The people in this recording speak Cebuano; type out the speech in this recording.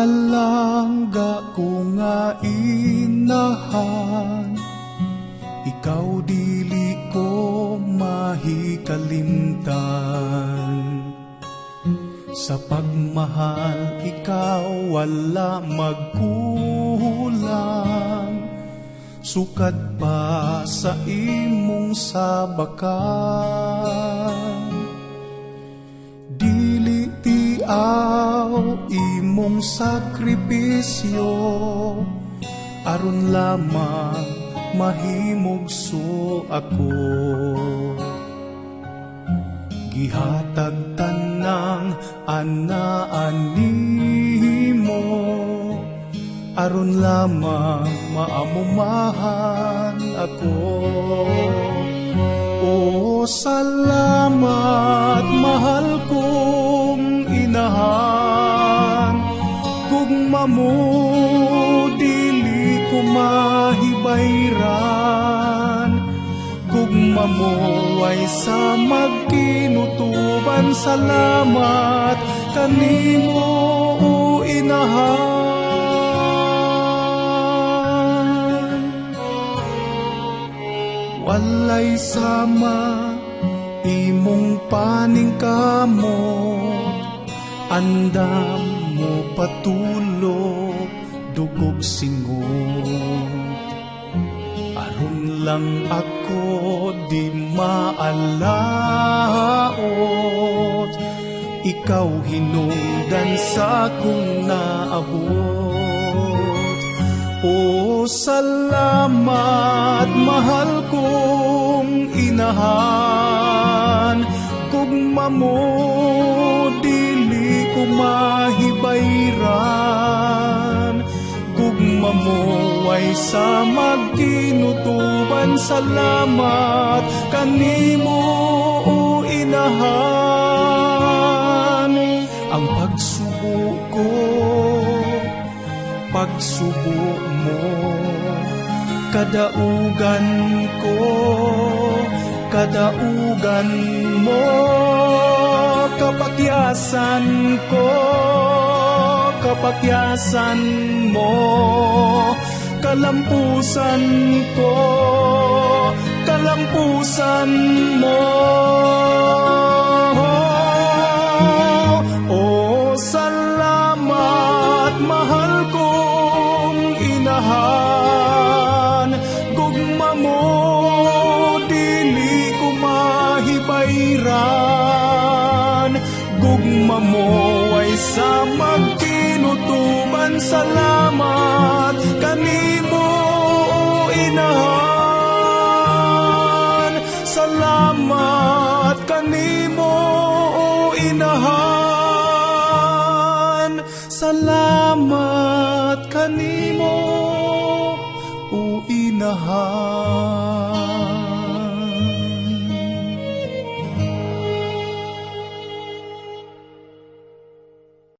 Palangga ko nga inahan, ikaw dili ko mahikalimtan. Sa pagmahal ikaw wala magkulang, sukad pa sa imong sabakan. Dili tiaw imong sakripisyo, aron lamang mahimugso ako. Gihatag tanang anaan nimo, aron lamang maamumahan ako. O salamat, mahal kong inahan. Gugma mo dili ko mahibayran. Gugma mo ay sa magkinutuban. Salamat kanimo, o inahan. Walay sama imong paningkamot, andam mo patulok dugog singot, aron lang ako di maalaot. Ikaw hinungdan sa akong naabot. O salamat, mahal kong inahan. Gugma mo dili ko mahibayran. Gugma mo ay sa magkinutuban. Salamat kanimo, o inahan. Ang pagsubo ko, pagsubo mo, kadaugan ko, kadaugan mo, kapakyasan ko, kapakyasan mo, kalampusan ko, kalampusan mo. O salamat, mahal kong inahan. Gugma mo dili ko mahibayran. Gugma mo ay sa magkinutuban. Salamat kanimo, o inahan. Salamat kanimo, o inahan. Salamat kanimo, o inahan.